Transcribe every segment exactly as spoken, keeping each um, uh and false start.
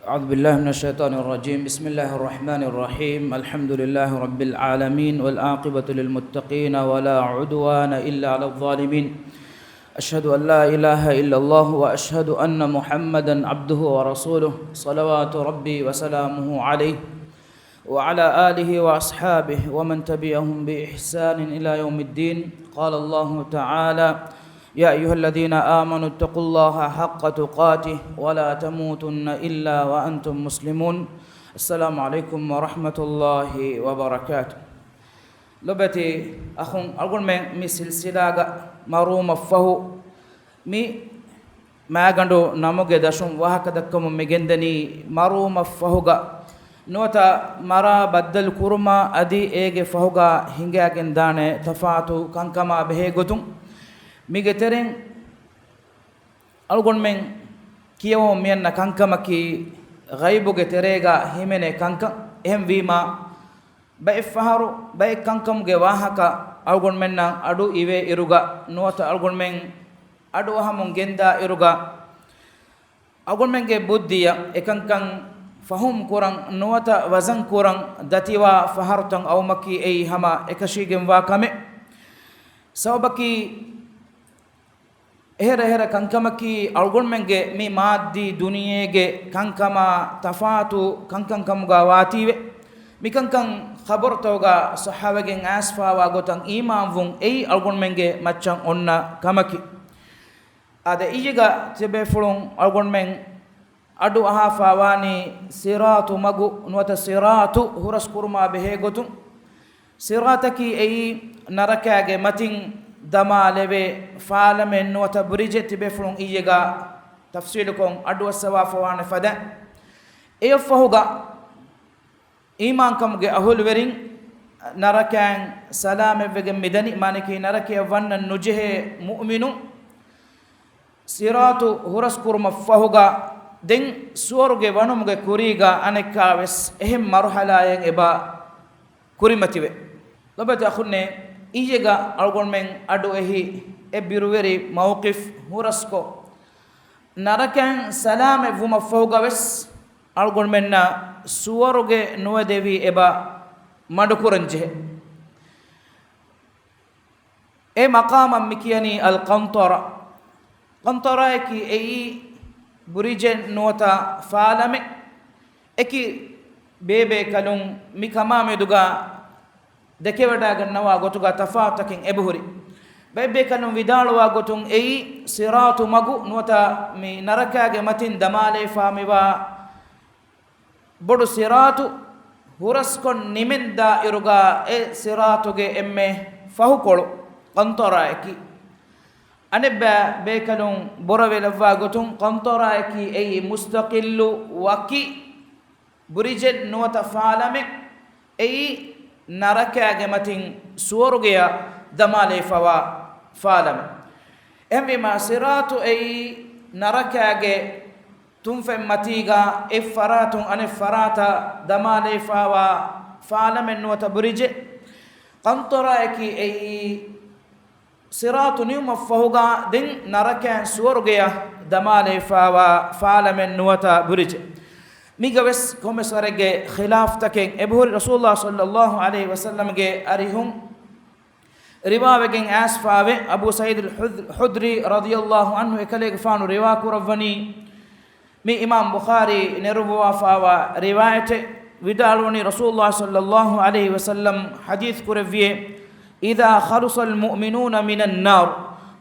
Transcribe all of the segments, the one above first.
أعوذ بالله من الشيطان الرجيم. بسم الله الرحمن الرحيم. الحمد لله رب العالمين، والعاقبة للمتقين، ولا عدوان إلا على الظالمين. أشهد أن لا إله إلا الله، وأشهد أن محمدا عبده ورسوله، صلوات ربي وسلامه عليه، وعلى آله وأصحابه ومن تبعهم بإحسان إلى يوم الدين. قال الله تعالى: يا أيها الذين آمنوا اتقوا الله حق تقاته ولا تموتن إلا وأنتم مسلمون. السلام عليكم ورحمة الله وبركاته. ލޮބުވެތި އަޚުން، އަޅުގަނޑުމެން މި ސިލްސިލާގަ މަރުވުމަށް ފަހު، މި މާގަނޑު ނަމުގެ ދަށުން ވާހަކަ ދައްކަމުން މި ގެންދަނީ، މަރުވުމަށް ފަހުގަ ނުވަތަ މަރާ ބައްދަލު ކުރުމާ އަދި އޭގެ ފަހުގަ ހިނގާގެން ދާނެ ތަފާތު ކަންކަމާ ބެހޭ ގޮތުން، މީގެ ތެރެއިން އަޅުގަނޑުމެން ކިޔަވަމުން މިއަންނަ ކަންކަމަކީ، ޣައިބުގެ ތެރޭގަ ހިމެނޭ ކަންކަން. އެހެންވީމާ، ބައެއްފަހަރު ބައެއް ކަންކަމުގެ ވާހަކަ އަޅުގަނޑުމެންނަށް އަޑު އިވޭ އިރުގަ ނުވަތަ އަޅުގަނޑުމެން އަޑުއަހަމުން ގެންދާ އިރުގަ، އަޅުގަނޑުމެންގެ ބުއްދިއަށް އެކަންކަން ފަހުމް ކުރަން ނުވަތަ ވަޒަން ކުރަން ދަތިވާ ފަހަރުތައް އައުމަކީ އެއީ ހަމަ އެކަށީގެންވާ ކަމެއް. ސަބަބަކީ، އެހެރަ އެހެރަ ކަންކަމަކީ އަޅުގަނޑުމެންގެ މި މާއްދީ ދުނިޔޭގެ ކަންކަމާ ތަފާތު ކަންކަން ކަމުގަ ވާތީވެ. މިކަންކަން ޚަބަރުތަކުގަ ޞައްޙަވެގެން އައިސްފާވާ ގޮތަށް އީމާންވުން އެއީ އަޅުގަނޑުމެންގެ މައްޗަށް އޮންނަ ކަމަކީ. އާދެ، އިއްޔެގަ ތިބޭފުޅުން އަޅުގަނޑުމެން އަޑު އަހާފާވާނީ ޞިރާޠު މަގު ނުވަތަ ޞިރާޠު ހުރަސްކުރުމާ ބެހޭ ގޮތުން. ޞިރާޠަކީ އެއީ ނަރަކާގެ މަތިން ދަމާލެވޭ ފާލަމެއް ނުވަތަ ބްރިޖެއް. ތިބޭފުޅުން އިއްޔެގަ ތަފްޞީލުކޮށް އަޑުއައްސަވާފަވާނެ ފަދަ. އެއަށްފަހުގަ އީމާންކަމުގެ އަހުލުވެރިން ނަރަކައިން ސަލާމަތްވެގެން މިދަނީ، މާނައަކީ ނަރަކަޔަށް ވަންނަން ނުޖެހޭ މުއުމިނުން ޞިރާޠު ހުރަސްކުރުމަށްފަހުގަ ދެން ސުވަރުގެ ވަނުމުގެ ކުރީގަ އަނެއްކާވެސް އެހެން މަރުޙަލާއެއް އެބަ ކުރިމަތިވޭ. ލޮބުވެތި އަޚުންނޭ، އިއްޔެގަ އަޅުގަނޑުމެން އަޑުއެހި އެ ބިރުވެރި މައުޤިފް ހުރަސްކޮށް، ނަރަކައިން ސަލާމަތްވުމަށްފަހުގަވެސް އަޅުގަނޑުމެންނަށް ސުވަރުގެ ނުވަދެވި އެބަ މަޑުކުރަންޖެހޭ. އެ މަޤާމަށް މި ކިޔަނީ އަލްޤަންޠަރާ. ޤަންޠަރާއަކީ އެއީ ބުރިޖެއް ނުވަތަ ފާލަމެއް. އެކި ބޭބޭކަލުން މި ކަމާމެދުގަ ދެކެވަޑައިގަންނަވާ ގޮތުގަ ތަފާތުތަކެއް އެބަހުރި. ބައެއްބޭކަލުން ވިދާޅުވާ ގޮތުން އެއީ ޞިރާޠު މަގު ނުވަތަ މި ނަރަކާގެ މަތިން ދަމާލައިފާ މިވާ ބޮޑު ޞިރާޠު ހުރަސްކޮށް ނިމެންދާ އިރުގަ އެ ޞިރާޠުގެ އެންމެ ފަހުކޮޅު ޤަންޠަރާއަކީ. އަނެއްބައި ބޭކަލުން ބުރަވެލައްވާ ގޮތުން ޤަންޠަރާއަކީ އެއީ މުސްތަޤިއްލު ވަކި ބުރިޖެއް ނުވަތަ ފާލަމެއް. އެއީ ނަރަކާގެ މަތިން ސުވަރުގެއަށް ދަމާލައިފަވާ ފާލަމެއް. އެހެންވީމާ، ޞިރާޠު އެއީ ނަރަކާގެ ތުންފަތް މަތީގަ އެއް ފަރާތުން އަނެއް ފަރާތަށް ދަމާލައިފާވާ ފާލަމެއް ނުވަތަ ބުރިޖެއް. ޤަންޠަރާއަކީ އެއީ ޞިރާޠު ނިމުމަށްފަހުގަ ދެން ނަރަކައިން ސުވަރުގެއަށް ދަމާލައިފާވާ ފާލަމެއް ނުވަތަ ބުރިޖެއް. މީގަވެސް ކޮންމެސް ވަރެއްގެ ޚިލާފްތަކެއް އެބަހުރި. ރަސޫލުﷲ ޞައްލަﷲ ޢަލައިހި ވަސައްލަމްގެ އަރިހުން ރިވާވެގެން އައިސްފާވެ، އަބޫ ސަޢީދުލް ޙުދް-، ޙުދްރީ ރަޟިޔަﷲ ޢަންހު އެކަލޭގެފާނު ރިވާކުރައްވަނީ، މި އިމާމް ބުޚާރީ ނެރުއްވަވާފާވާ ރިވާޔަތެއް، ވިދާޅުވަނީ، ރަސޫލުﷲ ޞައްލަﷲ ޢަލައިހި ވަސައްލަމް ޙަދީޘް ކުރެއްވިއޭ، إذا خلص المؤمنون من النار،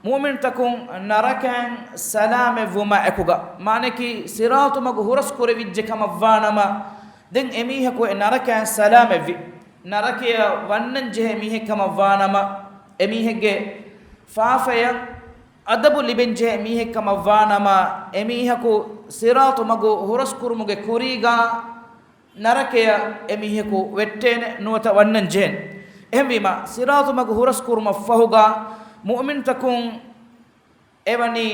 މުއުމިނުތަކުން ނަރަކައިން ސަލާމަތްވުމާ އެކުގަ، މާނައަކީ، ޞިރާޠު މަގު ހުރަސް ކުރެވިއްޖެ ކަމަށްވާނަމަ، ދެން އެމީހަކު އެ ނަރަކައިން ސަލާމަތްވި، ނަރަކަޔަށް ވަންނަން ޖެހޭ މީހެއް ކަމަށްވާނަމަ، އެމީހެއްގެ ފާފަޔަށް އަދަބު ލިބެން ޖެހޭ މީހެއް ކަމަށްވާނަމަ، އެމީހަކު ޞިރާޠު މަގު ހުރަސް ކުރުމުގެ ކުރީގަ ނަރަކަޔަށް އެމީހަކު ވެއްޓޭނެ ނުވަތަ ވަންނަން ޖެހޭނެ. އެހެންވީމަ، ޞިރާޠު މަގު ހުރަސް ކުރުމަށްފަހުގަ މުއުމިނުތަކުން އެވަނީ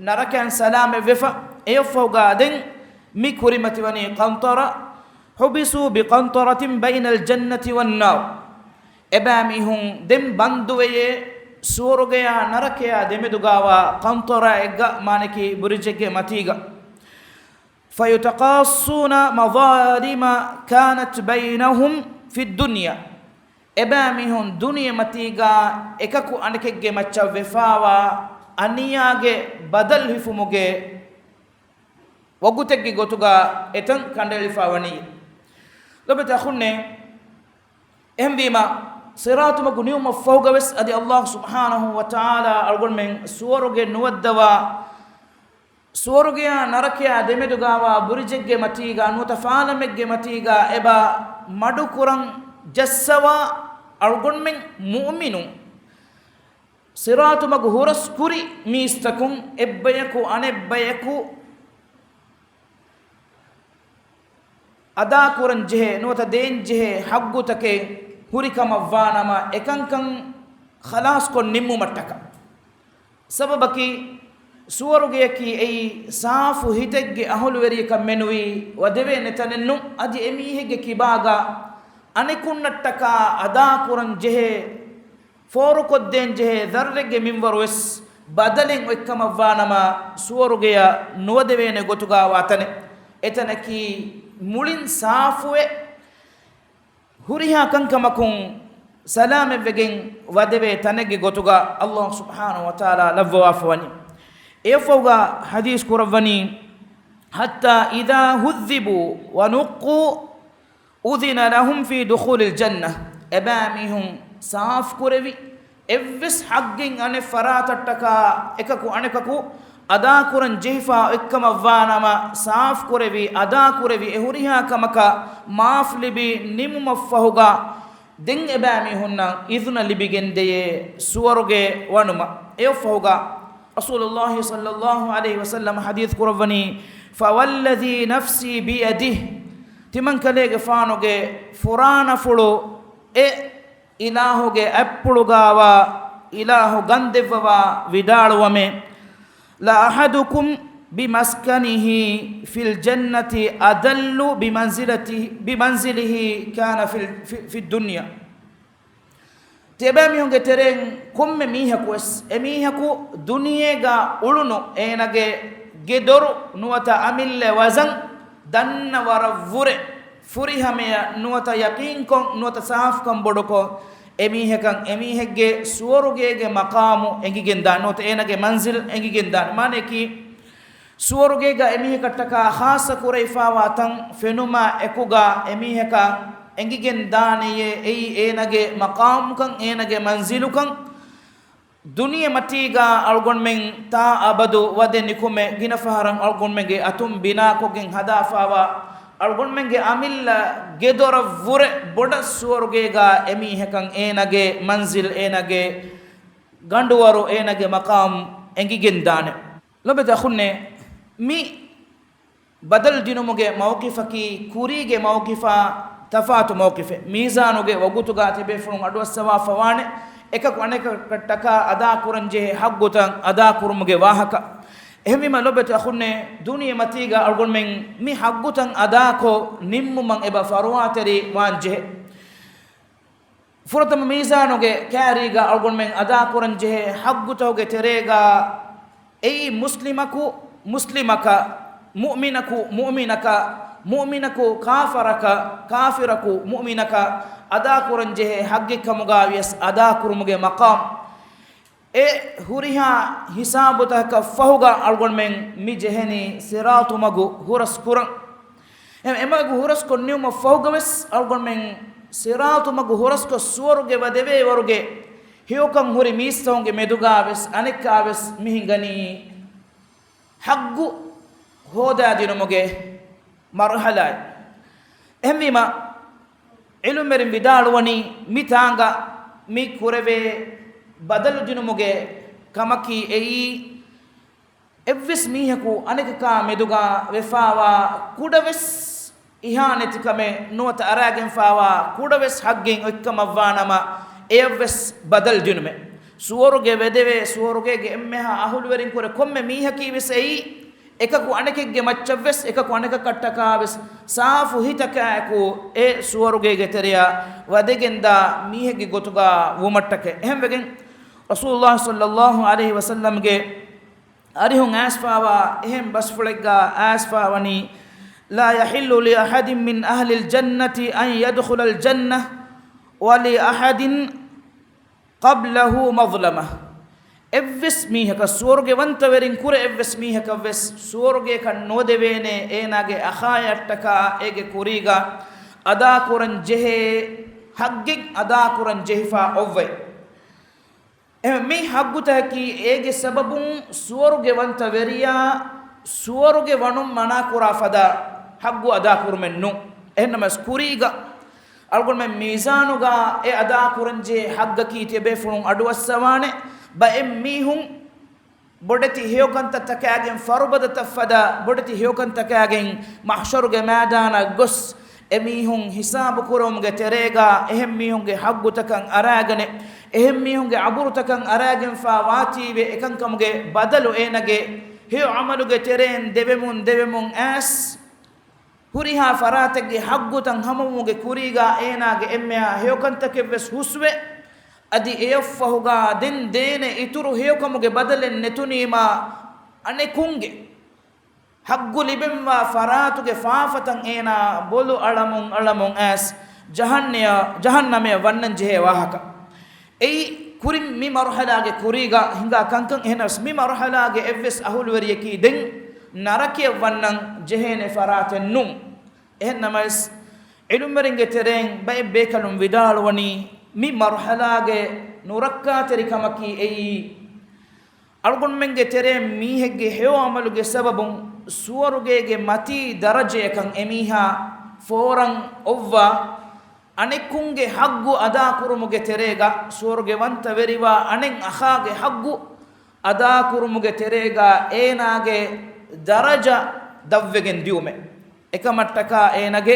ނަރަކައިން ސަލާމަތްވެފަ. އެއަށްފަހުގަ ދެން މި ކުރިމަތިވަނީ ޤަންޠަރާ، حبسوا بقنطرة بين الجنة والنار. އެބައިމީހުން ދެން ބަންދުވެޔޭ ސުވަރުގެޔާ ނަރަކަޔާ ދެމެދުގަވާ ޤަންޠަރާއެއްގަ، މާނައަކީ ބުރިޖެއްގެ މަތީގަ. فيتقاصون مظالم كانت بينهم في الدنيا. އެބައިމީހުން ދުނިޔެމަތީގަ އެކަކު އަނެކެއްގެ މައްޗަށް ވެފާވާ އަނިޔާގެ ބަދަލު ހިފުމުގެ ވަގުތެއްގެ ގޮތުގަ އެތަން ކަނޑައެޅިފަ ވަނީ. ލޮބެތި އަޚުންނޭ، އެހެންވީމަ، ޞިރާޠު މަގު ނިމުމަށްފަހުގަވެސް އަދި ﷲ ސުބްޙާނަހޫ ވަތަޢާލާ އަޅުގަނޑުމެން ސުވަރުގެ ނުވައްދަވާ، ސުވަރުގެޔާ ނަރަކަޔާ ދެމެދުގާވާ ބުރިޖެއްގެ މަތީގަ ނުވަތަ ފާލަމެއްގެ މަތީގަ އެބަ މަޑުކުރަން ޖައްސަވާ އަޅުގަނޑުމެން މުއުމިނުން ޞިރާޠު މަގު ހުރަސްކުރި މީސްތަކުން އެއްބަޔަކު އަނެއްބަޔަކު އަދާކުރަން ޖެހޭ ނުވަތަ ދޭން ޖެހޭ ޙައްޤުތަކެއް ހުރިކަމަށްވާނަމަ، އެކަންކަން ޚަލާޞްކޮށް ނިންމުމަށްޓަކާ. ސަބަބަކީ، ސުވަރުގެޔަކީ އެއީ ސާފު ހިތެއްގެ އަހުލުވެރިޔަކަށް މެނުވީ ވަދެވޭނެ ތަނެއްނު، އަދި އެމީހެއްގެ ކިބާގަ އަނެކުންނަށްޓަކާ އަދާކުރަން ޖެހޭ، ފޯރުކޮށްދޭން ޖެހޭ ޛައްރެއްގެ މިންވަރުވެސް ބަދަލެއް އޮތްކަމަށްވާނަމަ، ސުވަރުގެޔަށް ނުވަދެވޭނެ ގޮތުގަ ވާތަނެއް. އެތަނަކީ މުޅިން ސާފުވެ، ހުރިހާ ކަންކަމަކުން ސަލާމަތްވެގެން ވަދެވޭ ތަނެއްގެ ގޮތުގަ ﷲ ސުބްޙާނަހޫ ވަތަޢާލާ ލައްވަވާފަ ވަނީ. އެއަށްފަހުގަ ޙަދީޘް ކުރައްވަނީ، حتى إذا هذبوا ونقوا أذن لهم في دخول الجنة. އެބައިމީހުން ސާފުކުރެވި، އެއްވެސް ޙައްޤެއް އަނެއް ފަރާތަށްޓަކާ އެކަކު އަނެކަކު އަދާކުރަން ޖެހިފަ އޮތްކަމަށްވާނަމަ، ސާފުކުރެވި، އަދާކުރެވި، އެ ހުރިހާ ކަމަކަށް މާފް ލިބި ނިމުމަށްފަހުގަ، ދެން އެބައިމީހުންނަށް އިޛުނަ ލިބިގެންދެޔޭ ސުވަރުގެ ވަނުމަށް. އެއަށްފަހުގަ ރަސޫލުﷲ ޞައްލަﷲ ޢަލައިހި ވަސައްލަމަ ޙަދީޘް ކުރައްވަނީ، فوالذي نفسي بيده، ތިމަންކަލޭގެފާނުގެ ފުރާނަފުޅު އެ އިލާހުގެ އަތްޕުޅުގަވާ، އިލާހު ގަންދެއްވަވާ ވިދާޅުވަމޭ، لأحدكم بمسكنه في الجنة أدل بمنزلته، بمنزله كان في ال-، في، في الدنيا. ތިޔަބައިމީހުންގެ ތެރެއިން ކޮންމެ މީހަކުވެސް، އެމީހަކު ދުނިޔޭގަ އުޅުނު އޭނަގެ ގެދޮރު ނުވަތަ އަމިއްލަ ވަޒަން ދަންނަ ވަރަށްވުރެ ފުރިހަމަޔަށް ނުވަތަ ޔަޤީންކޮށް ނުވަތަ ސާފުކަން ބޮޑުކޮށް، އެމީހަކަށް އެމީހެއްގެ ސުވަރުގޭގެ މަޤާމު އެނގިގެންދާނެ ނުވަތަ އޭނަގެ މަންޒިލް އެނގިގެންދާނެ. މާނަޔަކީ، ސުވަރުގޭގަ އެމީހަކަށްޓަކާ ޚާއްޞަ ކުރެވިފާވާ ތަން ފެނުމާ އެކުގަ އެމީހަކަށް އެނގިގެންދާނެޔޭ އެއީ އޭނަގެ މަޤާމުކަން، އޭނަގެ މަންޒިލުކަން. ދުނިޔެމަތީގަ އަޅުގަނޑުމެން ތާ އަބަދު ވަދެ ނިކުމެ ގިނަ ފަހަރަށް އަޅުގަނޑުމެންގެ އަތުން ބިނާކޮށްގެން ހަދާފާވާ އަޅުގަނޑުމެންގެ އަމިއްލަ ގެދޮރަށްވުރެ ބޮޑަށް ސުވަރުގޭގަ އެމީހަކަށް އޭނަގެ މަންޒިލް، އޭނަގެ ގަނޑުވަރު، އޭނަގެ މަޤާމް އެނގިގެންދާނެ. ލޮބެތި އަޚުންނޭ، މި ބަދަލު ދިނުމުގެ މައުޤިފަކީ ކުރީގެ މައުޤިފާ ތަފާތު މައުޤިފެއް. މީޒާނުގެ ވަގުތުގަ ތިބޭފުޅުން އަޑުއައްސަވާފަވާނެ، އެކަކު އަނެކަކަށްޓަކާ އަދާކުރަންޖެހޭ ޙައްޤުތައް އަދާކުރުމުގެ ވާހަކަ. އެހެންވީމަ ލޮބެތި އަޚުންނޭ، ދުނިޔެމަތީގަ އަޅުގަނޑުމެން މި ޙައްޤުތައް އަދާކޮށް ނިންމުމަށް އެބަ ފަރުވާތެރި ވާންޖެހޭ. ފުރަތަމަ މީޒާނުގެ ކާރީގަ އަޅުގަނޑުމެން އަދާކުރަންޖެހޭ ޙައްޤުތަކުގެ ތެރޭގަ އެއީ މުސްލިމަކު މުސްލިމަކަށް، މުއުމިނަކު މުއުމިނަކަށް، މުއުމިނަކު ކާފަރަކަށް، ކާފިރަކު މުއުމިނަކަށް އަދާކުރަންޖެހޭ ޙައްޤެއްކަމުގައިވިޔަސް އަދާކުރުމުގެ މަޤާމް. އެ ހުރިހާ ހިސާބުތަކަކަށް ފަހުގަ އަޅުގަނޑުމެން މި ޖެހެނީ ޞިރާޠު މަގު ހުރަސް ކުރަން. އެ، އެމަގު ހުރަސްކޮށް ނިމުމަށް ފަހުގަވެސް އަޅުގަނޑުމެން ޞިރާޠު މަގު ހުރަސްކޮށް ސުވަރުގެ ވަދެވޭ ވަރުގެ ހެޔޮކަން ހުރި މީސްތަކުންގެ މެދުގަވެސް އަނެއްކާވެސް މި ހިނގަނީ ޙައްޤު ހޯދާދިނުމުގެ މަރުޙަލާއެއް. އެހެންވީމަ، ޢިލްމުވެރިން ވިދާޅުވަނީ، މި ތާނގަ މި ކުރެވޭ ބަދަލު ދިނުމުގެ ކަމަކީ އެއީ، އެއްވެސް މީހަކު އަނެކަކާ މެދުގަ ވެފާވާ ކުޑަވެސް އިހާނެތިކަމެއް ނުވަތަ އަރާގެންފާވާ ކުޑަވެސް ޙައްޤެއް އޮތްކަމަށްވާނަމަ، އެޔަށްވެސް ބަދަލު ދިނުމެއް. ސުވަރުގެ ވެދެވޭ، ސުވަރުގޭގެ އެންމެހާ އަހުލުވެރިންކުރެ ކޮންމެ މީހަކީވެސް އެއީ، އެކަކު އަނެކެއްގެ މައްޗަށްވެސް، އެކަކު އަނެކަކަށްޓަކާވެސް ސާފު ހިތަކާއެކު އެ ސުވަރުގޭގެ ތެރެއަށް ވަދެގެންދާ މީހެއްގެ ގޮތުގަ ވުމަށްޓަކައި. އެހެންވެގެން، ރަސޫލުﷲ ޞައްލަﷲ ޢަލައިހި ވަސައްލަމްގެ އަރިހުން އައިސްފާވާ އެހެން ބަސްފުޅެއްގަ އައިސްފާވަނީ، لا يحل لأحد من أهل الجنة أن يدخل الجنة ولأحد قبله مظلمة. އެއްވެސް މީހަކަށް، ސުވަރުގެ ވަންތަވެރިން ކުރެ އެއްވެސް މީހަކަށްވެސް ސުވަރުގޭކަށް ނުވަދެވޭނެ، އޭނާގެ އަޚާޔަށްޓަކާ އޭގެ ކުރީގަ އަދާކުރަން ޖެހޭ ޙައްޤެއް އަދާކުރަން ޖެހިފަ އޮއްވައި. އެ މި ޙައްޤުތަކަކީ އޭގެ ސަބަބުން ސުވަރުގެ ވަންތަވެރިޔާ ސުވަރުގެ ވަނުން މަނާކުރާ ފަދަ ޙައްޤު އަދާކުރުމެއް ނޫން. އެހެންނަމަވެސް ކުރީގަ އަޅުގަނޑުމެން މީޒާނުގަ އެ އަދާކުރަންޖެހޭ ޙައްޤަކީ ތިޔަބޭފުޅުން އަޑުއައްސަވާނެ. ބައެއް މީހުން ބޮޑެތި ހެޔޮކަންތައް ތަކާގެން، ފަރުބަދަތައް ފަދަ ބޮޑެތި ހެޔޮކަން ތަކާގެން މަޙްޝަރުގެ މައިދާނަށް ގޮސް، އެމީހުން ހިސާބު ކުރުމުގެ ތެރޭގަ އެހެން މީހުންގެ ޙައްޤުތަކަށް އަރާގަނެ، އެހެން މީހުންގެ އަބުރުތަކަށް އަރާގެންފާ ވާތީވެ، އެކަންކަމުގެ ބަދަލު އޭނަގެ ހެޔޮ ޢަމަލުގެ ތެރެއިން ދެވެމުން ދެވެމުން އައިސް، ހުރިހާ ފަރާތެއްގެ ޙައްޤުތައް ހަމަވުމުގެ ކުރީގަ އޭނާގެ އެންމެހާ ހެޔޮކަންތަކެއްވެސް ހުސްވެ، އަދި އެއަށްފަހުގަ ދެން ދޭނެ އިތުރު ހެޔޮކަމުގެ ބަދަލެއް ނެތުނީމާ، އަނެކުންގެ ޙައްޤު ލިބެންވާ ފަރާތުގެ ފާފަތައް އޭނާ ބޮލު އަޅަމުން އަޅަމުން އައިސް ޖަހަންނެޔަ-، ޖަހަންނަމެއަށް ވަންނަން ޖެހޭ ވާހަކަ. އެއީ ކުރިން މި މަރުޙަލާގެ ކުރީގަ ހިނގާ ކަންކަން. އެހެނަސް މި މަރުޙަލާގެ އެއްވެސް އަހުލުވެރިޔަކީ ދެން ނަރަކަޔަށް ވަންނަން ޖެހޭނެ ފަރާތެއް ނޫން. އެހެންނަމަވެސް، ޢިލްމުވެރިންގެ ތެރެއިން ބައެއް ބޭކަލުން ވިދާޅުވަނީ، މި މަރުޙަލާގެ ނުރައްކާތެރިކަމަކީ އެއީ، އަޅުގަނޑުމެންގެ ތެރެއިން މީހެއްގެ ހެޔޮ ޢަމަލުގެ ސަބަބުން ސުވަރުގޭގެ މަތީ ދަރަޖަޔަކަށް އެމީހާ ފޯރަން އޮއްވާ، އަނެކުންގެ ޙައްޤު އަދާކުރުމުގެ ތެރޭގަ، ސުވަރުގެ ވަންތަވެރިވާ އަނެއް އަޚާގެ ޙައްޤު އަދާކުރުމުގެ ތެރޭގަ އޭނާގެ ދަރަޖަ ދަށްވެގެން ދިއުމެއް. އެކަމަށްޓަކާ އޭނާގެ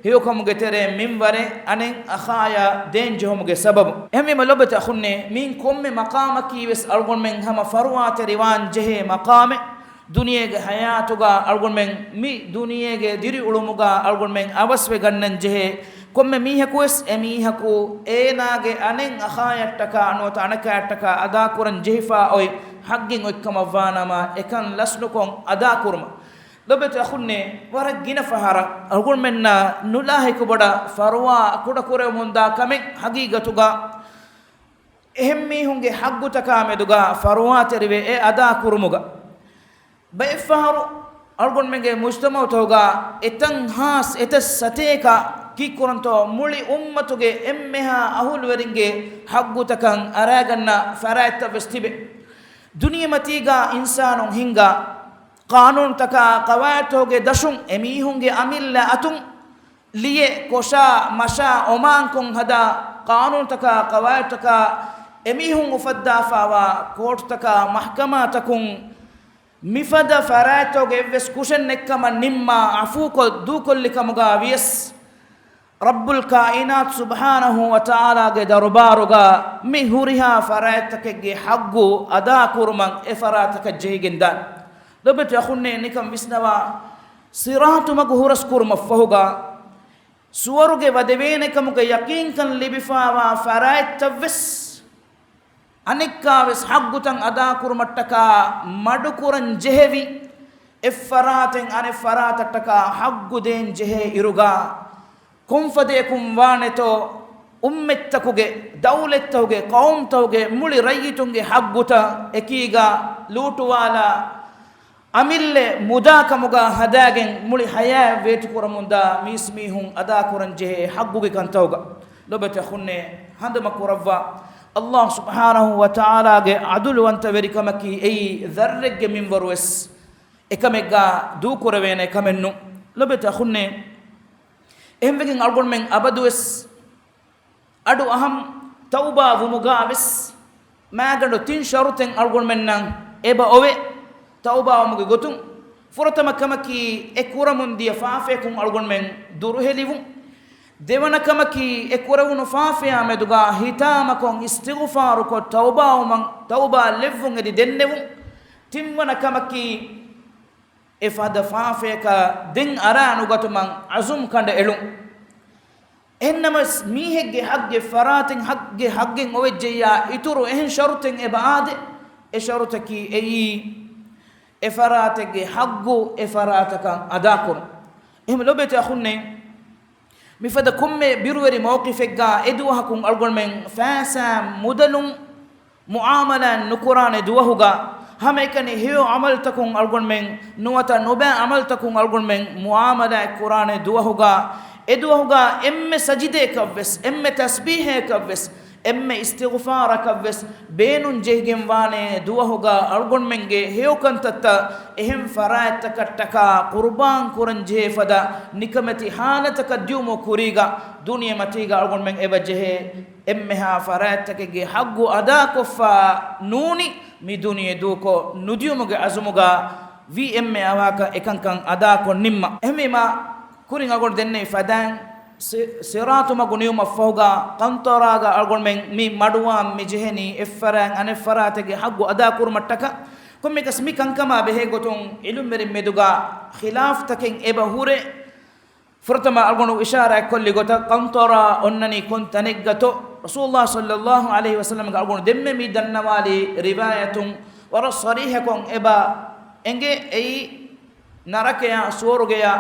ހެޔޮކަމުގެ ތެރޭ މިންވަރެއް އަނެއް އަޚާޔާ ދޭން ޖެހުމުގެ ސަބަބު. އެހެންވީމަ ލޮބުވެތި އަޚުންނޭ، މިއިން ކޮންމެ މަޤާމަކީވެސް އަޅުގަނޑުމެން ހަމަ ފަރުވާތެރިވާން ޖެހޭ މަޤާމެއް. ދުނިޔޭގެ ޙަޔާތުގަ އަޅުގަނޑުމެން މި ދުނިޔޭގެ ދިރިއުޅުމުގަ އަޅުގަނޑުމެން އަވަސްވެ ގަންނަން ޖެހޭ ކޮންމެ މީހަކުވެސް އެމީހަކު އޭނާގެ އަނެއް އަޚާޔަށްޓަކާ ނުވަތަ އަނެކާޔަށްޓަކާ އަދާކުރަން ޖެހިފާ އޮތް ޙައްޤެއް އޮތްކަމަށްވާނަމަ އެކަން ލަސްނުކޮށް އަދާކުރުމަށް. ލޮބުވެތި އަޚުންނޭ، ވަރަށް ގިނަ ފަހަރަށް އަޅުގަނޑުމެންނަށް ނުލާހިކު ބޮޑަށް ފަރުވާ ކުޑަކުރެވެމުންދާ ކަމެއް ހަގީގަތުގަ އެހެން މީހުންގެ ޙައްޤުތަކާ މެދުގަ ފަރުވާތެރިވެ އެ އަދާ ކުރުމުގަ. ބައެއްފަހަރު އަޅުގަނޑުމެންގެ މުޖްތަމަޢުތަކުގަ އެތަން ހާސް އެތައް ސަތޭކަ ކީއްކުރަންތޯ މުޅި އުއްމަތުގެ އެންމެހާ އަހުލުވެރިންގެ ޙައްޤުތަކަށް އަރާގަންނަ ފަރާތްތައްވެސް ތިބެ. ދުނިޔެމަތީގަ އިންސާނުން ހިންގާ ޤާނޫނުތަކާ ޤަވާޢިދުތަކުގެ ދަށުން އެމީހުންގެ އަމިއްލަ އަތުން ލިޔެ ކޮށާ، މަށާ، އޮމާންކޮށް ހަދާ ޤާނޫނުތަކާ ޤަވާޢިދުތަކާ އެމީހުން އުފައްދާފާވާ ކޯޓުތަކާ މަޙްކަމާތަކުން މިފަދަ ފަރާތްތަކުގެ އެއްވެސް ކުށެއް ނެތްކަމަށް ނިންމާ ޢަފޫކޮށް ދޫކޮށްލި ކަމުގަ ވިޔަސް، ރައްބުލް ކާއިނާތު ސުބްޙާނަހޫ ވަތަޢާލާގެ ދަރުބާރުގަ މި ހުރިހާ ފަރާތްތަކެއްގެ ޙައްޤު އަދާކުރުމަށް އެ ފަރާތަކަށް ޖެހިގެންދާނެ. ލޮބުވެތި އަޚުންނޭ، ނިކަން ވިސްނަވާ، ޞިރާޠު މަގު ހުރަސްކުރުމަށްފަހުގަ ސުވަރުގެ ވަދެވޭނެކަމުގެ ޔަޤީންކަން ލިބިފާވާ ފަރާތްތައްވެސް އަނެއްކާވެސް ޙައްޤުތައް އަދާކުރުމަށްޓަކާ މަޑުކުރަން ޖެހެވި، އެއްފަރާތެއް އަނެއްފަރާތަށްޓަކާ ޙައްޤު ދޭން ޖެހޭ އިރުގަ، ކޮންފަދަޔަކުން ވާނެތޯ، އުއްމަތްތަކުގެ، ދައުލަތްތަކުގެ، ޤައުމުތަކުގެ މުޅި ރައްޔިތުންގެ ޙައްޤުތައް އެކީގަ ލޫޓުވާލާ، އަމިއްލަ މުދާ ކަމުގަ ހަދާގެން މުޅި ޙަޔާތް ވޭތުކުރަމުންދާ މީސްމީހުން އަދާކުރަން ޖެހޭ ޙައްޤުގެ ކަންތަކުގަ. ލޮބުވެތި އަޚުންނޭ، ހަނދުމަ ކުރައްވާ، ﷲ ސުބްޙާނަހޫ ވަތަޢާލާގެ ޢަދުލުވަންތަވެރިކަމަކީ އެއީ ޛައްރެއްގެ މިންވަރުވެސް އެކަމެއްގަ ދޫކުރެވޭނެ ކަމެއް ނޫން. ލޮބުވެތި އަޚުންނޭ، އެހެންވެގެން އަޅުގަނޑުމެން އަބަދުވެސް އަޑު އަހަން ތައުބާ ވުމުގަ ވެސް މާގަނޑު ތިން ޝަރުޠެއް އަޅުގަނޑުމެންނަށް އެބަ އޮވޭ ތައުބާ ވުމުގެ ގޮތުން. ފުރަތަމަ ކަމަކީ، އެ ކުރަމުން ދިޔަ ފާފަޔަކުން އަޅުގަނޑުމެން ދުރުހެލިވުން. ދެވަނަ ކަމަކީ، އެ ކުރެވުނު ފާފަޔާ މެދުގަ ހިތާމަކޮށް އިސްތިޣުފާރުކޮށް ތައުބާވުމަށް، ތައުބާ ލެއްވުން އެދި ދެންނެވުން. ތިންވަނަ ކަމަކީ، އެ ފަދަ ފާފަޔަކަށް ދެން އަރާ ނުގަތުމަށް ޢަޒުމް ކަނޑައެޅުން. އެހެންނަމަވެސް، މީހެއްގެ ޙައްޤެއް ފަރާތެއް ޙައްޤެއް، ޙައްޤެއް އޮވެއްޖެއްޔާ އިތުރު އެހެން ޝަރުޠެއް އެބަ އާދޭ. އެ ޝަރުޠަކީ އެއީ، އެ ފަރާތެއްގެ ޙައްޤު އެ ފަރާތަކަށް އަދާކުރުން. އެހެން ލޮބުވެތި އަޚުންނޭ، މިފަދަ ކޮންމެ ބިރުވެރި މައުޤިފެއްގަ އެ ދުވަހަކުން އަޅުގަނޑުމެން ފައިސާ މުދަލުން މުޢާމަލާތް ނުކުރާނެ ދުވަހުގަ، ހަމައެކަނި ހެޔޮ ޢަމަލުތަކުން އަޅުގަނޑުމެން ނުވަތަ ނުބައި ޢަމަލުތަކުން އަޅުގަނޑުމެން މުޢާމަލާތް ކުރާނެ ދުވަހުގަ، އެ ދުވަހުގަ އެންމެ ސަޖިދަޔަކަށްވެސް، އެންމެ ތަސްބީޙަޔަކަށްވެސް، އެންމެ އިސްތިޣުފާރަކަށްވެސް ބޭނުން ޖެހިގެންވާނެ ދުވަހުގަ އަޅުގަނޑުމެންގެ ހެޔޮ ކަންތައްތައް އެހެން ފަރާތްތަކަށްޓަކާ ޤުރުބާން ކުރަން ޖެހޭ ފަދަ ނިކަމެތި ޙާލަތަކަށް ދިއުމު ކުރީގަ، ދުނިޔެމަތީގަ އަޅުގަނޑުމެން އެބަ ޖެހޭ އެންމެހާ ފަރާތްތަކެއްގެ ޙައްޤު އަދާކޮށްފަ ނޫނީ މި ދުނިޔެ ދޫކޮށް ނުދިއުމުގެ ޢަޒުމުގަ ވީ އެންމެ އަވަހަކަށް އެކަންކަން އަދާކޮށް ނިންމަ. އެހެންވީމަ، ކުރިން އަޅުގަނޑު ދެންނެވި ފަދައިން ސި-، ސިރާޠު މަގު ނިމުމަށްފަހުގަ ޤަންޠަރާގަ އަޅުގަނޑުމެން މި މަޑުވާން މި ޖެހެނީ އެއްފަރާތް އަނެއްފަރާތެއްގެ ޙައްޤު އަދާކުރުމަށްޓަކާ. ކޮންމެއަކަސް މި ކަންކަމާ ބެހޭގޮތުން ޢިލްމުވެރިން މެދުގަ ޚިލާފްތަކެއް އެބަ ހުރޭ. ފުރަތަމަ އަޅުގަނޑު އިޝާރާތްކޮށްލި ގޮތަށް ޤަންޠަރާ އޮންނަނީ ކޮން ތަނެއްގަތޯ؟ ރަސޫލުﷲ ޞައްލަﷲ ޢަލައިހި ވަސައްލަމްގެ އަޅުގަނޑު ދެންމެ މި ދަންނަވާލި ރިވާޔަތުން ވަރަށް ޞަރީޙަކޮށް އެބަ އެނގޭ އެއީ ނަރަކަޔާ ސުވަރުގެޔާ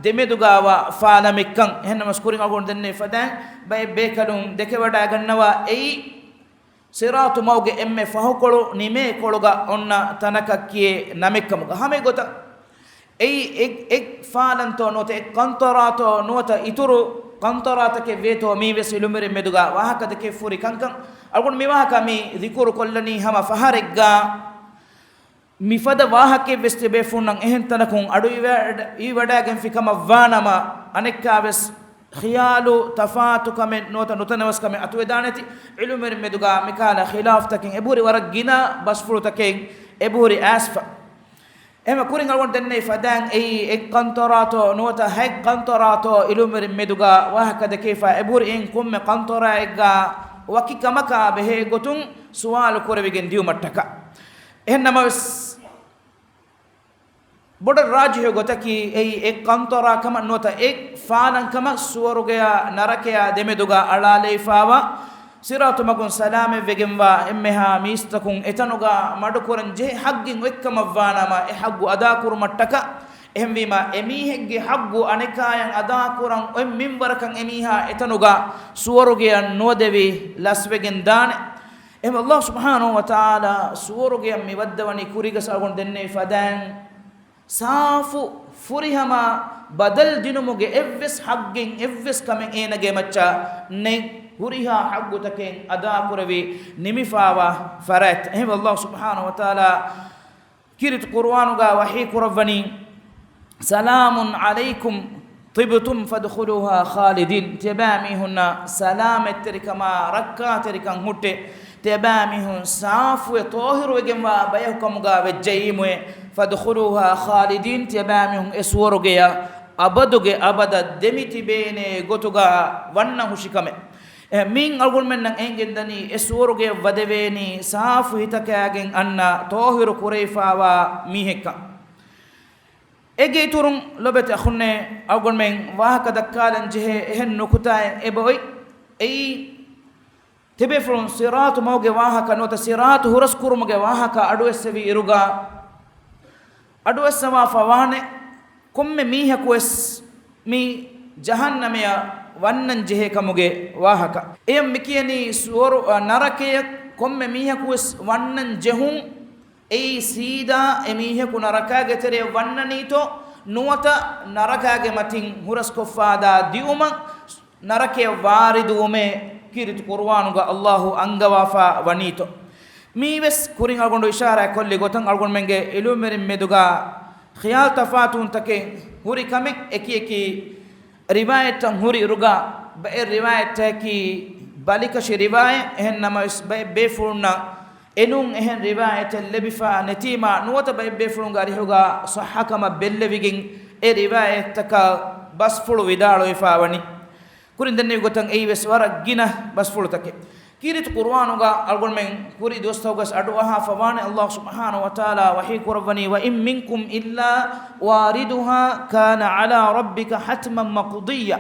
ދެމެދުގަވާ ފާލަމެއްކަން. އެހެންނަމަވެސް ކުރިން އަޅުގަނޑު ދެންނެވި ފަދައިން ބައެއް ބޭކަލުން ދެކެވަޑައިގަންނަވާ އެއީ ސިރާޠު މަގުގެ އެންމެ ފަހުކޮޅު ނިމޭ ކޮޅުގަ އޮންނަ ތަނަކަށް ކިޔޭ ނަމެއްކަމުގަ. ހަމައެގޮތަށް އެއީ އެއް، އެއް ފާލަންތޯ ނުވަތަ އެއް ޤަންޠަރާތޯ ނުވަތަ އިތުރު ޤަންޠަރާތަކެއް ވޭތޯ މީވެސް ޢިލްމުވެރިން މެދުގަ ވާހަކަ ދެކެވިފަހުރި ކަންކަން. އަޅުގަނޑު މި ވާހަކަ މި ޛިކުރު ކޮށްލަނީ ހަމަ ފަހަރެއްގަ މިފަދަ ވާހަކައެއްވެސް ތިބޭފުޅުންނަށް އެހެން ތަނަކުން އަޑުއިވަޑަ-، އިވަޑައިގެންފި ކަމަށް ވާނަމަ، އަނެއްކާވެސް ޚިޔާލު ތަފާތުކަމެއް ނުވަތަ ނުތަނަވަސް ކަމެއް އަތުވެދާނެތި. ޢިލްމުވެރިން މެދުގަ މިކަހަލަ ޚިލާފްތަކެއް އެބަހުރި ވަރަށް ގިނަ ބަސްފުޅުތަކެއް އެބަހުރި އައިސްފަ. އެހެން ކުރިން އަޅުގަނޑު ދެންނެވި ފަދައިން އެއީ އެއް ޤަންޠަރާތޯ ނުވަތަ ހަތް ޤަންޠަރާތޯ ޢިލްމުވެރިން މެދުގަ ވާހަކަ ދެކެވިފަ އެބަހުރި އެއިން ކޮންމެ ޤަންޠަރާއެއްގަ ވަކި ކަމަކާ ބެހޭ ގޮތުން ސުވާލު ކުރެވިގެން ދިއުމަށްޓަކާ. އެހެން ނަމަވެސް، ބޮޑަށް ރާޖިޙު ގޮތަކީ އެއީ އެއް ޤަންޠަރާ ކަމަށް ނުވަތަ އެއް ފާލަން ކަމަށް ސުވަރުގެޔާ ނަރަކަޔާ ދެމެދުގަ އަޅާލައިފާވާ، ސިރާޠު މަގުން ސަލާމަތްވެގެންވާ އެންމެހާ މީސްތަކުން އެތަނުގަ މަޑުކުރަން ޖެހޭ ޙައްޤެއް އޮތްކަމަށްވާނަމަ، އެ ޙައްޤު އަދާކުރުމަށްޓަކާ. އެހެންވީމަ، އެމީހެއްގެ ޙައްޤު އަނެކާޔަށް އަދާކުރަން އޮތް މިންވަރަކަށް އެމީހާ އެތަނުގަ ސުވަރުގެޔަށް ނުވަދެވި ލަސްވެގެން ދާނެ. އެހެން ﷲ ސުބްޙާނަހޫ ވަތަޢާލާ ސުވަރުގެޔަށް މި ވައްދަވަނީ ކުރީގަސް އަޅުގަނޑު ދެންނެވި ފަދައިން، ސާފު ފުރިހަމަ ބަދަލު ދިނުމުގެ އެއްވެސް ޙައްޤެއް އެއްވެސް ކަމެއް އޭނަގެ މައްޗަށް ނެތް. ހުރިހާ ޙައްޤުތަކެއް އަދާކުރެވި ނިމިފާވާ ފަރާތް. އެހެން ﷲ ސުބްޙާނަހޫ ވަތަޢާލާ ކީރިތި ޤުރުއާނުގަ ވަޙީ ކުރައްވަނީ، سلام عليكم طبتم فادخلوها خالدين. ތިޔަބައިމީހުންނަށް ސަލާމަތްތެރިކަމާ ރައްކާތެރިކަން ހުއްޓޭ. ތިޔަބައިމީހުން ސާފުވެ ޠާހިރުވެގެންވާ ބަޔަކު ކަމުގަ ވެއްޖައީމުއޭ. فادخلوها خالدين، ތިޔަބައިމީހުން އެ ސުވަރުގެޔަށް އަބަދުގެ އަބަދަށް ދެމިތިބޭނޭ ގޮތުގަ ވަންނަ ހުށިކަމެއް. އެ، މިއިން އަޅުގަނޑުމެންނަށް އެނގެންދަނީ އެ ސުވަރުގެޔަށް ވަދެވޭނީ ސާފު ހިތަކާގެން އަންނަ ޠާހިރު ކުރެވިފާވާ މީހެއްކަން. އޭގެ އިތުރުން ލޮބެތި އަޚުންނޭ، އަޅުގަނޑުމެން ވާހަކަ ދައްކާލަން ޖެހޭ އެހެން ނުކުތާއެއް އެބައޮތް. އެއީ، ތިބޭފުޅުން ޞިރާޠު މަގުގެ ވާހަކަ ނުވަތަ ޞިރާޠު ހުރަސްކުރުމުގެ ވާހަކަ އަޑުއެއްސެވި އިރުގަ، އަޑުއެއްސަވާފަ ވާނެ ކޮންމެ މީހަކުވެސް މި ޖަހަންނަމަޔަށް ވަންނަން ޖެހޭ ކަމުގެ ވާހަކަ. އެޔަށް މިކިޔަނީ ސުވަރު، އަ، ނަރަކަޔަށް ކޮންމެ މީހަކުވެސް ވަންނަން ޖެހުން. އެއީ ސީދާ އެ މީހަކު ނަރަކާގެ ތެރެޔަށް ވަންނަނީތޯ ނުވަތަ ނަރަކާގެ މަތިން ހުރަސްކޮށްފާދާ ދިއުމަށް ނަރަކަޔަށް ވާރިދުވުމޭ ކީރިތި ޤުރުއާނުގަ ﷲ އަންގަވާފާ ވަނީތޯ. މީވެސް ކުރިން އަޅުގަނޑު އިޝާރާތް ކޮށްލި ގޮތަށް އަޅުގަނޑުމެންގެ އިލްމުވެރިން މެދުގަ ޚިޔާލު ތަފާތުވުންތަކެއް ހުރި ކަމެއް އެކި އެކި ރިވާޔަތްތައް ހުރި އިރުގަ ބައެއް ރިވާޔަތްތަކަކީ ބަލިކަށި ރިވާޔަތް. އެހެން ނަމަވެސް ބައެއް ބޭފުޅުންނަށް އެނޫން އެހެން ރިވާޔަތެއް ލެބިފަ ނެތީމާ ނުވަތަ ބައެއް ބޭފުޅުންގެ އަރިހުގަ ޞައްޙަކަމަށް ބެއްލެވިގެން އެ ރިވާޔަތްތަކަށް ބަސްފުޅު ވިދާޅުވެފަ ވަނީ. ކުރިން ދެންނެވި ގޮތަށް އެއީވެސް ވަރަށް ގިނަ ބަސްފުޅުތަކެއް. ކީރިތި ޤުރުއާނުގަ އަޅުގަނޑުމެން ކުރި ދުވަސްތަކުގަސް އަޑުއަހާފަ ވާނެ ﷲ ސުބްޙާނަހޫ ވަތަޢާލާ ވަޙީ ކުރައްވަނީ، وَإِن مِّنكُمْ إِلَّا وَارِدُهَا كَانَ عَلَىٰ رَبِّكَ حَتْمًا مَّقْضِيًّا.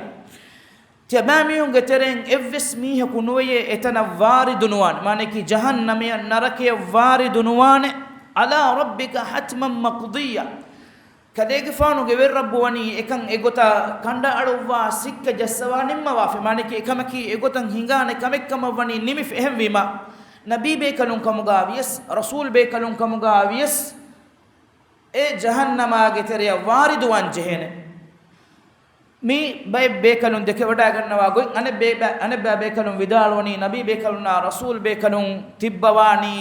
ތިޔަބައިމީހުންގެ ތެރެއިން އެއްވެސް މީހަކު ނުވެޔޭ އެތަނަށް ވާރިދު ނުވާނެ. މާނައަކީ ޖަހަންނަމަޔަށް ނަރަކަޔަށް ވާރިދު ނުވާނެ. عَلَىٰ رَبِّكَ حَتْمًا مَّقْضِيًّا. ކަލޭގެފާނުގެ ވެރިރައްބު ވަނީ އެކަން އެގޮތަށް ކަނޑައަޅުއްވާ ސިއްކަ ޖައްސަވާ ނިންމަވާފަ. މާނައަކީ އެކަމަކީ އެގޮތަށް ހިނގާނެ ކަމެއްކަމަށް ވަނީ ނިމިފަ. އެހެންވީމަ، ނަބީ ބޭކަލުން ކަމުގާ ވިޔަސް، ރަސޫލް ބޭކަލުން ކަމުގާ ވިޔަސް، އެ ޖަހަންނަމާގެ ތެރެއަށް ވާރިދުވާން ޖެހޭނެ. މި ބައެއް ބޭކަލުން ދެކެވަޑައިގަންނަވާ ގޮތް، އަނެއް ބޭ-، އަނެއްބައި ބޭކަލުން ވިދާޅުވަނީ، ނަބީ ބޭކަލުންނާ ރަސޫލް ބޭކަލުން ތިއްބަވާނީ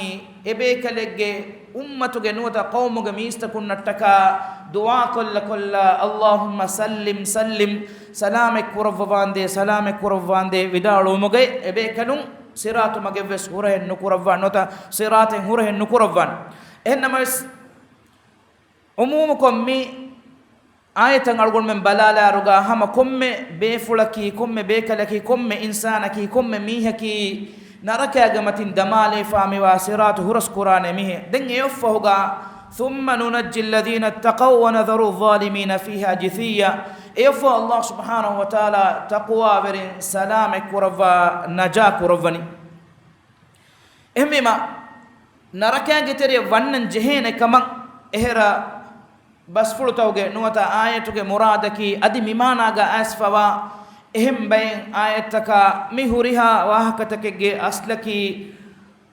އެ ބޭކަލެއްގެ އުއްމަތުގެ ނުވަތަ ޤައުމުގެ މީސްތަކުންނަށްޓަކާ ދުޢާ ކޮށްލަ ކޮށްލަ، "އައްލާހުއްމަ ސައްލިމް ސައްލިމް، ސަލާމަތް ކުރައްވަވާނދޭ، ސަލާމަތް ކުރައްވާނދޭ" ވިދާޅުވުމުގައި އެ ބޭކަލުން ޞިރާޠު މަގެއްވެސް ހުރަހެއް ނުކުރައްވާ ނުވަތަ ޞިރާޠެއް ހުރަހެއް ނުކުރައްވާނެ. އެހެންނަމަވެސް، އުމޫމުކޮށް މި އާޔަތަށް އަޅުގަނޑުމެން ބަލާލާއިރުގަ ހަމަ ކޮންމެ ބޭފުޅަކީ، ކޮންމެ ބޭކަލަކީ، ކޮންމެ އިންސާނަކީ، ކޮންމެ މީހަކީ ނަރަކައިގެ މަތިން ދަމާލައިފާ މިވާ ޞިރާޠު ހުރަސްކުރާނެ މީހެއް. ދެން އެއަށްފަހުގަ، ثُمَّ نُنَجِّي الَّذِينَ اتَّقَوا وَّنَذَرُ الظَّالِمِينَ فِيهَا جِثِيًّا. އެއަށްފަހު އައްލާހު ސުބްޙާނަހު ވަތަޢާލާ ތަޤްވާވެރިން ސަލާމަތް ކުރައްވާ، ނަޖާ ކުރައްވަނީ. އެހެންވީމަ، ނަރަކައިގެ ތެރެއަށް ވަންނަން ޖެހޭނެ ކަމަށް އެހެރަ ބަސްފުޅުތަކުގެ ނުވަތަ އާޔަތުގެ މުރާދަކީ އަދި މި މާނާގަ އައިސްފަވާ އެހެން ބައެއް އާޔަތްތަކާ މި ހުރިހާ ވާހަކަތަކެއްގެ އަސްލަކީ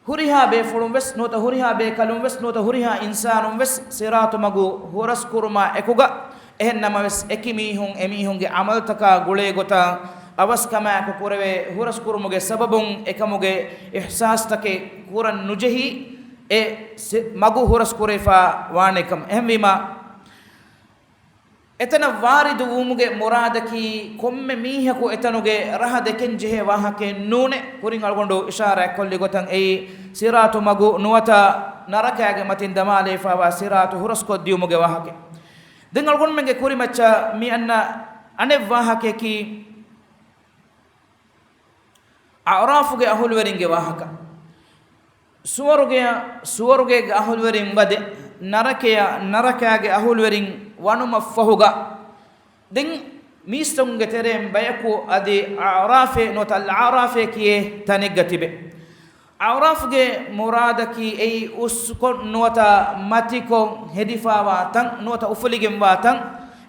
ހުރިހާ ބޭފުޅުން ވެސް ނުވަތަ ހުރިހާ ބޭކަލުން ވެސް ނުވަތަ ހުރިހާ އިންސާނުން ވެސް ޞިރާޠު މަގު ހުރަސްކުރުމާ އެކުގަ، އެހެން ނަމަވެސް، އެކި މީހުން އެމީހުންގެ ޢަމަލުތަކާ ގުޅޭ ގޮތަށް އަވަސްކަމާއެކު ކުރެވޭ ހުރަސްކުރުމުގެ ސަބަބުން އެކަމުގެ އިޙްސާސްތަކެއް ކުރަން ނުޖެހި، އެ ސި-، މަގު ހުރަސްކުރެވިފާ ވާނެކަން. އެހެންވީމާ، އެތަނަށް ވާރިދު ވުމުގެ މުރާދަކީ، ކޮންމެ މީހަކު އެތަނުގެ ރަހަ ދެކެން ޖެހޭ ވާހަކައެއް ނޫނެ. ކުރިން އަޅުގަނޑު އިޝާރާތް ކޮށްލި ގޮތަށް އެއީ ޞިރާޠު މަގު ނުވަތަ ނަރަކައިގެ މަތިން ދަމާލައިފާވާ ޞިރާޠު ހުރަސްކޮށްދިއުމުގެ ވާހަކަ. ދެން އަޅުގަނޑުމެންގެ ކުރިމައްޗަށް މި އަންނަ އަނެއް ވާހަކަޔަކީ، އަޢުރާފުގެ އަހުލުވެރިންގެ ވާހަކަ. ސުވަރުގެއަށް ސުވަރުގޭގެ އަހުލުވެރިން ވަދެ، ނަރަކަޔަށް ނަރަކާގެ އަހުލުވެރިން ވަނުމަށްފަހުގަ، ދެން މީސްތަކުންގެ ތެރެއިން ބަޔަކު އަދި އަޢުރާފޭ ނުވަތަ އަލްއަޢުރާފޭ ކިޔޭ ތަނެއްގަ ތިބެ. އަޢުރާފުގެ މުރާދަކީ އެއީ އުސްކޮށް ނުވަތަ މަތިކޮށް ހެދިފާވާ ތަން ނުވަތަ އުފުލިގެންވާ ތަން.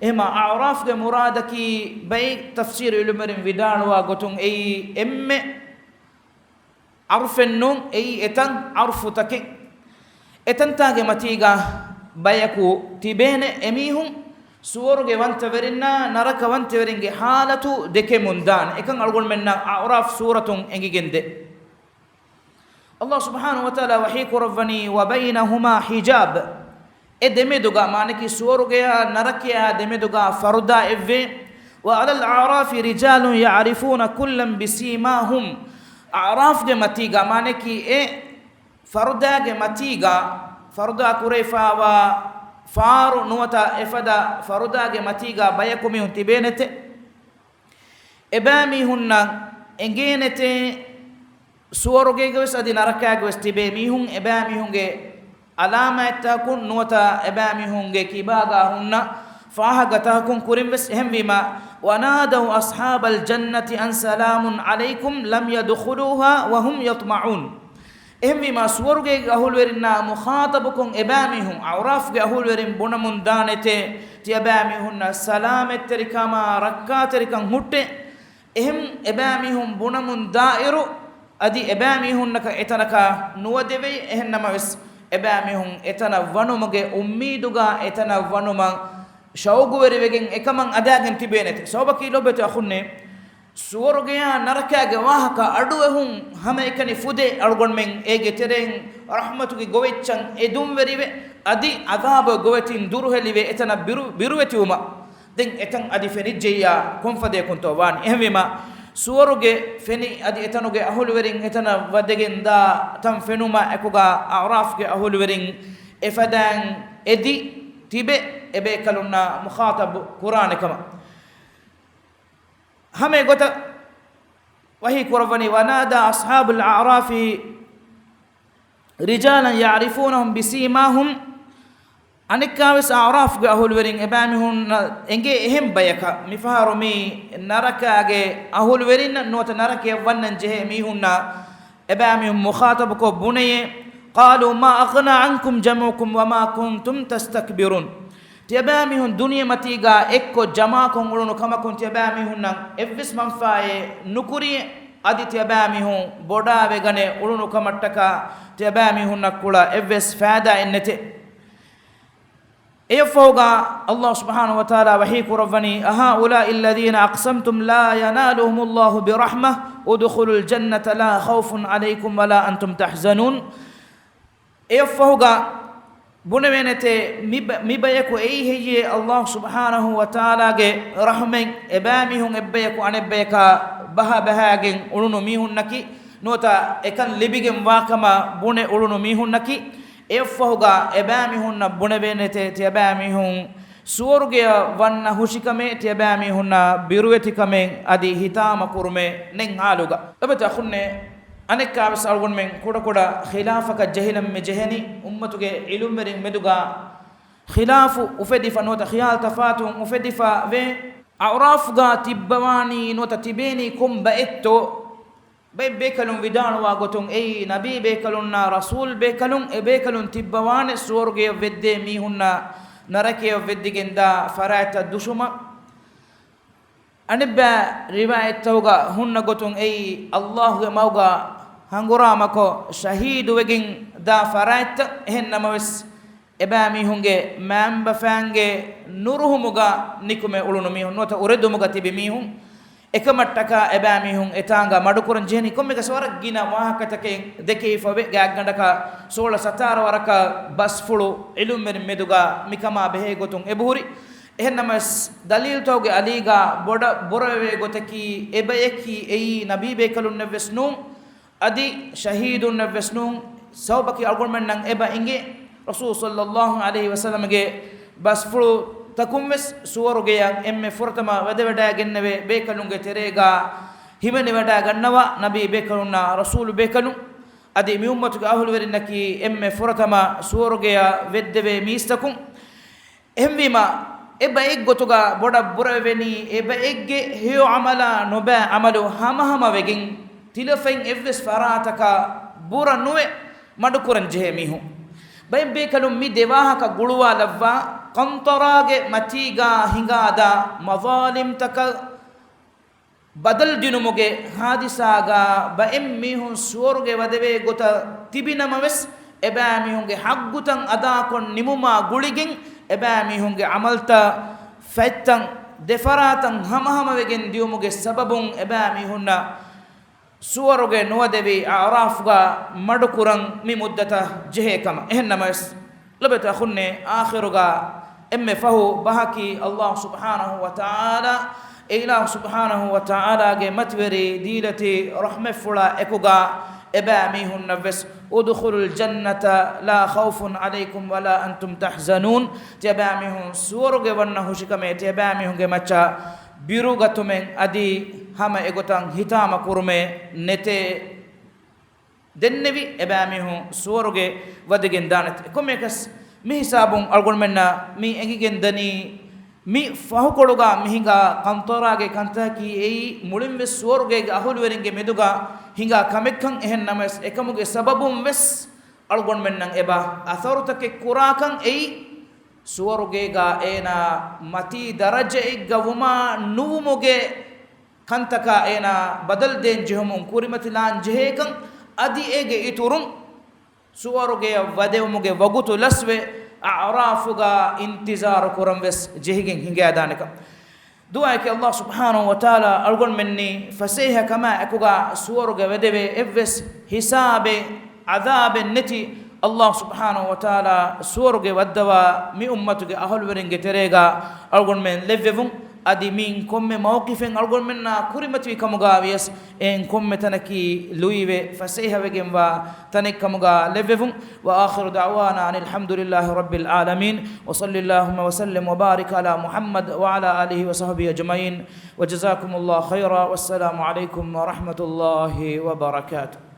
އެހެމަ އަޢުރާފުގެ މުރާދަކީ ބައެއް ތަފްސީރު ޢިލްމުވެރިން ވިދާޅުވާ ގޮތުން އެއީ އެންމެ ޢަރުފެއްނޫން، އެއީ އެތަން ޢަރުފުތަކެއް. އެތަންތާގެ މަތީގަ ބަޔަކު ތިބޭނެ އެމީހުން ސުވަރުގެ ވަންތަވެރިންނާ ނަރަކަ ވަންތަވެރިންގެ ޙާލަތު ދެކެމުން ދާނެ. އެކަން އަޅުގަނޑުމެންނަށް އަޢުރާފް ސޫރަތުން އެނގިގެންދޭ. އައްލާހު ސުބްޙާނަހު ވަތަޢާލާ ވަޙީ ކުރައްވަނީ، "وَبَيْنَهُمَا حِجَابٌ." އެ ދެމެދުގަ، މާނަކީ ސުވަރުގެޔާ ނަރަކަޔާ ދެމެދުގަ ފަރުދާއެއްވޭ. "وَعَلَى الْأَعْرَافِ رِجَالٌ يَعْرِفُونَ كُلًّا بِسِيمَاهُمْ." އަޢުރާފްގެ މަތީގަ، މާނަކީ އެ ފަރުދާގެ މަތީގަ، ފަރުދާ ކުރެވިފާވާ ފާރު ނުވަތަ އެފަދަ ފަރުދާގެ މަތީގަ ބަޔަކު މީހުން ތިބޭނެތެ. އެބައިމީހުންނަށް އެނގޭނެތެ ސުވަރުގޭގަވެސް އަދި ނަރަކާގަވެސް ތިބޭ މީހުން އެބައިމީހުންގެ އަލާމާތްތަކުން ނުވަތަ އެބައިމީހުންގެ ކިބާގާ ހުންނަ ފާހަގަތަކުން ކުރިންވެސް. އެހެންވީމާ، "وَنَادَوْا أَصْحَابَ الْجَنَّةِ أَنْ سَلَامٌ عَلَيْكُمْ لَمْ يَدْخُلُوهَا وَهُمْ يَطْمَعُونَ." އެހެންވީމާ، ސުވަރުގޭގެ އަހުލުވެރިންނާ މުޚާޠަބުކޮށް އެބައިމީހުން، އަޢުރާފްގެ އަހުލުވެރިން ބުނަމުން ދާނެތެ، ތިޔަބައިމީހުންނަށް ސަލާމަތްތެރިކަމާ ރައްކާތެރިކަން ހުއްޓޭ. އެހެން އެބައިމީހުން ބުނަމުން ދާއިރު، އަދި އެބައިމީހުންނަކަށް އެތަނަކަށް ނުވަދެވޭ. އެހެންނަމަވެސް، އެބައިމީހުން އެތަނަށް ވަނުމުގެ އުއްމީދުގަ އެތަނަށް ވަނުމަށް ޝައުގުވެރިވެގެން އެކަމަށް އަދާގެން ތިބޭނެތެ. ސަބަބަކީ ލޯބިވެތި އަޚުންނޭ، ސުވަރުގެޔާ ނަރަކާގެ ވާހަކަ އަޑުއެހުން ހަމައެކަނި ފުދޭ އަޅުގަނޑުމެން އޭގެ ތެރެއިން ރަޙްމަތުގެ ގޮވެއްޗަށް އެދުންވެރިވެ، އަދި ޢަޛާބު ގޮވެތިން ދުރުހެލިވެ، އެތަނަށް ބިރު-، ބިރުވެތިވުމަށް. ދެން އެތަން އަދި ފެނިއްޖެއްޔާ ކޮންފަދަޔަކުންތޯ ވާނީ؟ އެހެންވީމާ، ސުވަރުގެ ފެނި އަދި އެތަނުގެ އަހުލުވެރިން އެތަނަށް ވަދެގެން ދާ ތަން ފެނުމާ އެކުގަ އަޢުރާފްގެ އަހުލުވެރިން އެފަދައިން އެދި ތިބެ އެބޭކަލުންނާ މުޚާޠަބު ކުރާނެ ކަމަށް. ހަމަ އެގޮތަށް ވަޙީ ކުރައްވަނީ، "وَنَادَى أَصْحَابُ الْأَعْرَافِ رِجَالًا يَعْرِفُونَهُمْ بِسِيمَاهُمْ." އަނެއްކާވެސް އަޢުރާފްގެ އަހުލުވެރިން އެބައިމީހުންނަށް އެނގޭ އެހެން ބަޔަކަށް، މިފަހަރު މި ނަރަކާގެ އަހުލުވެރިންނަށް ނުވަތަ ނަރަކަޔަށް ވަންނަން ޖެހޭ މީހުންނަށް އެބައިމީހުން މުޚާޠަބުކޮށް ބުނެޔޭ، "قَالُوا مَا أَغْنَىٰ عَنْكُمْ جَمْعُكُمْ وَمَا كُنْتُمْ تَسْتَكْبِرُونَ." ތިޔަބައިމީހުން ދުނިޔެމަތީގަ އެއްކޮށް ޖަމާކޮށް އުޅުނު ކަމަކުން ތިޔަބައިމީހުންނަށް އެއްވެސް މަންފާއެއް ނުކުރި، އަދި ތިޔަބައިމީހުން ބޮޑާވެގަނެ އުޅުނު ކަމަށްޓަކާ ތިޔަބައިމީހުންނަށް ކުޅަ އެއްވެސް ފައިދާއެއް ނެތޭ. އެއަށްފަހުގަ ﷲ ސުބްޙާނަހޫ ވަތަޢާލާ ވަޙީ ކުރައްވަނީ، أهؤلاء الذين أقسمتم لا ينالهم الله برحمة ادخلوا الجنة لا خوف عليكم ولا أنتم تحزنون. އެއަށްފަހުގަ ބުނެވޭނެތޭ، މި ބަ-، މި ބަޔަކު އެއީ ހެއްޔޭ؟ ﷲ ސުބްޙާނަހޫ ވަތަޢާލާގެ ރަޙްމަތް އެބައިމީހުން އެއްބަޔަކު އަނެއްބަޔަކާ ބަހަ ބަހައިގެން އުޅުނު މީހުންނަކީ ނުވަތަ އެކަން ލިބިގެން ވާކަމަށް ބުނެ އުޅުނު މީހުންނަކީ. އެއަށްފަހުގަ އެބައިމީހުންނަށް ބުނެވޭނެތޭ، ތިޔަބައިމީހުން ސުވަރުގެއަށް ވަންނަ ހުށިކަމެއް، ތިޔަބައިމީހުންނަށް ބިރުވެތިކަމެއް އަދި ހިތާމަ ކުރުމެއް ނެތް ހާލުގަ. ލޮބުވެތި އަޚުންނޭ، އަނެއްކާވެސް އަޅުގަނޑުމެން ކުޑަކުޑަ ޚިލާފަކަށް ޖެހިލަން މި ޖެހެނީ، އުއްމަތުގެ ޢިލްމުވެރިން މެދުގަ ޚިލާފު އުފެދިފަ ނުވަތަ ޚިޔާލު ތަފާތުވުން އުފެދިފަ ވޭ. އަޢުރާފުގަ ތިއްބަވާނީ ނުވަތަ ތިބޭނީ ކޮން ބައެއްތޯ؟ ބައެއް ބޭކަލުން ވިދާޅުވާ ގޮތުން އެއީ ނަބީ ބޭކަލުންނާ ރަސޫލް ބޭކަލުން، އެ ބޭކަލުން ތިއްބަވާނެ ސުވަރުގެޔަށް ވެއްދޭ މީހުންނާ ނަރަކަޔަށް ވެއްދިގެން ދާ ފަރާތްތައް ދުށުމަށް. އަނެއްބައި ރިވާޔަތްތަކުގަ ހުންނަ ގޮތުން އެއީ ﷲގެ މަގުގަ ހަނގުރާމަކޮށް ޝަހީދުވެގެން ދާ ފަރާތްތައް. އެހެން ނަމަވެސް، އެބައިމީހުންގެ މައިންބަފައިންގެ ނުރުހުމުގަ ނިކުމެ އުޅުނު މީހުން ނުވަތަ އުރެދުމުގަ ތިބި މީހުން. އެކަމަށްޓަކާ އެބައިމީހުން އެތާނގަ މަޑުކުރަން ޖެހެނީ ކޮންމެއަކަސް ވަރަށް ގިނަ ވާހަކަތަކެއް ދެކެވިފަވޭ. ގާތްގަނޑަކަށް ސޯޅަ ސަތާރަ ވަރަކަށް ބަސްފުޅު ޢިލްމުވެރިން މެދުގަ މިކަމާ ބެހޭ ގޮތުން އެބަހުރި. އެހެން ނަމަވެސް، ދަލީލުތަކުގެ އަލީގަ ބޮޑަށް ބުރަވެވޭ ގޮތަކީ، އެބަޔަކީ އެއީ ނަބީ ބޭކަލުންނެއްވެސް ނޫން، އަދި ޝަހީދުންނެއްވެސް ނޫން. ސަބަބަކީ އަޅުގަނޑުމެންނަށް އެބަ އިނގޭ، ރަސޫލު ޞައްލައްލާހު ޢަލައިހި ވަސައްލަމްގެ ބަސްފުޅުތަކުން ވެސް ސުވަރުގެއަށް އެންމެ ފުރަތަމަ ވަދެވަޑައިގެންނެވޭ ބޭކަލުންގެ ތެރޭގަ ހިމެނިވަޑައިގަންނަވާ ނަބީ ބޭކަލުންނާ ރަސޫލު ބޭކަލުން. އަދި މި އުއްމަތުގެ އަހުލުވެރިންނަކީ އެންމެ ފުރަތަމަ ސުވަރުގެއަށް ވެއްދެވޭ މީސްތަކުން. އެހެންވީމަ، އެ ބައެއްގޮތުގަ ބޮޑަށް ބުރަވެވެނީ، އެ ބައެއްގެ ހެޔޮ ޢަމަލާ ނުބައި ޢަމަލު ހަމަހަމަވެގެން، ތިލަފަތް އެއްވެސް ފަރާތަކަށް ބުރަ ނުވެ މަޑުކުރަން ޖެހޭ މީހުން. ބައެއް ބޭކަލުން މި ދެ ވާހަކަ ގުޅުވާލައްވާ، ކަންތަރާގެ މަތީގަ ހިނގާދާ މަޒާލިމްތަކަށް ބަދަލު ދިނުމުގެ ހާދިސާގަ ބައެއް މީހުން ސުވަރުގެ ވަދެވޭ ގޮތަށް ތިބި ނަމަވެސް، އެބައިމީހުންގެ ޙައްޤުތައް އަދާކޮށް ނިމުމާ ގުޅިގެން، އެބައިމީހުންގެ ޢަމަލުތައް ފަތްތައް ދެފަރާތަށް ހަމަހަމަވެގެން ދިޔުމުގެ ސަބަބުން އެބައިމީހުންނަށް ސުވަރުގެ ނުވަދެވި އަޢުރާފުގަ މަޑުކުރަން މި މުއްދަތަށް ޖެހޭ ކަމަށް. އެހެން ނަމަވެސް، ލޮބުވެތި އަޚުންނޭ، އާޚިރުގަ އެންމެ ފަހު ބަހަކީ ﷲ ސުބްޙާނަހޫ ވަތަޢާލާ، އެ އިލާހު ސުބްޙާނަހޫ ވަތަޢާލާގެ މަތިވެރި ދީލަތި ރަޙްމަތްފުޅާ އެކުގަ އެބައިމީހުންނަށްވެސް ادخلوا الجنة لا خوف عليكم ولا أنتم تحزنون، ތިޔަބައިމީހުން ސުވަރުގެ ވަންނަ ހުށިކަމެއް، ތިޔަބައިމީހުންގެ މައްޗަށް ބިރުގަތުމެއް އަދި ހަމަ އެގޮތަށް ހިތާމަ ކުރުމެއް ނެތޭ. ދެންނެވި އެބައިމީހުން ސުވަރުގެ ވަދެގެން ދާނެތެ. ކޮންމެއަކަސް މި ހިސާބުން އަޅުގަނޑުމެންނަށް މި އެނގިގެން ދަނީ، މި ފަހުކޮޅުގަ މި ހިނގާ ކަންތަރާގެ ކަންތަކަކީ އެއީ މުޅިންވެސް ސުވަރުގޭގެ އަހުލުވެރިންގެ މެދުގަ ހިނގާ ކަމެއްކަން. އެހެން ނަމަވެސް، އެކަމުގެ ސަބަބުން ވެސް އަޅުގަނޑުމެންނަށް އެބަ އަސަރުތަކެއް ކުރާކަން އެއީ، ސުވަރުގޭގަ އޭނާ މަތީ ދަރަޖައެއްގަ ވުމާ ނުވުމުގެ ކަންތަކާ އޭނާ ބަދަލު ދޭން ޖެހުމުން ކުރިމަތިލާން ޖެހޭކަން، އަދި އޭގެ އިތުރުން ސުވަރުގެއަށް ވަދެވުމުގެ ވަގުތު ލަސްވެ، އަޢުރާފުގަ އިންތިޒާރު ކުރަން ވެސް ޖެހިގެން ހިނގައިދާނެކަން. ދުޢާއަކީ ﷲ ސުބްޙާނަހޫ ވަތަޢާލާ އަޅުގަނޑުމެންނީ ފަސޭހަ ކަމާ އެކުގަ ސުވަރުގެ ވަދެވޭ އެއްވެސް ހިސާބެއް، ޢަޛާބެއް ނެތި ﷲ ސުބްޙާނަހޫ ވަތަޢާލާ ސުވަރުގެ ވައްދަވާ މި އުއްމަތުގެ އަހުލުވެރިންގެ ތެރޭގަ އަޅުގަނޑުމެން ލެއްވެވުން. އަދި މިއިން ކޮންމެ މައުޤިފެއް އަޅުގަނޑުމެންނާ ކުރިމަތިވި ކަމުގަ ވިޔަސް، އެއިން ކޮންމެ ތަނަކީ ލުއިވެ ފަސޭހަވެގެންވާ ތަނެއް ކަމުގަ ލެއްވެވުން. وآخر دعوانا أن الحمد لله رب العالمين، وصل اللهم وسلم وبارك على محمد وعلى آله وصحبه أجمعين، وجزاكم الله خيرا، والسلام عليكم ورحمة الله وبركاته.